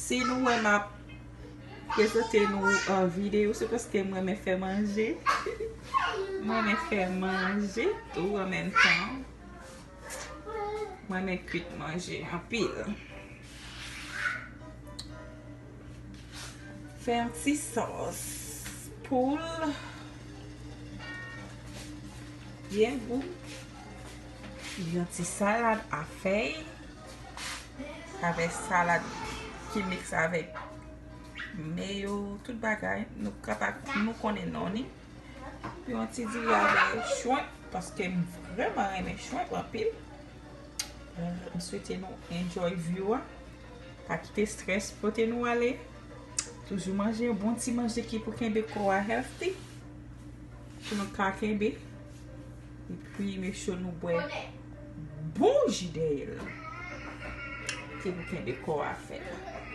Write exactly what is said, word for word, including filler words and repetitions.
Si nou wè m ap prezante nou an videyo, se paske mwen renmen fè manje. Mwen renmen fè manje tou an menm tan. Mwen renmen kwit manje anpil. Fè yon ti sòs poul byen gou. Yon ti salad a fèy. Avè salad ki miks avèk mayo, tout bagay. Nou kapab, nou konnen non li. Yon ti diri avè shrimp, paske m vrèman renmen shrimp anpil. M swete nou enjoy view a. Pa kite strès pote nou ale. Toujou manje yon bon ti manje ki pou kenbe kò a healthy. Pou nou ka kenbe. Epi make sure nou bwè bon ji dèyè l. Ki pou kenbe kò a fèt.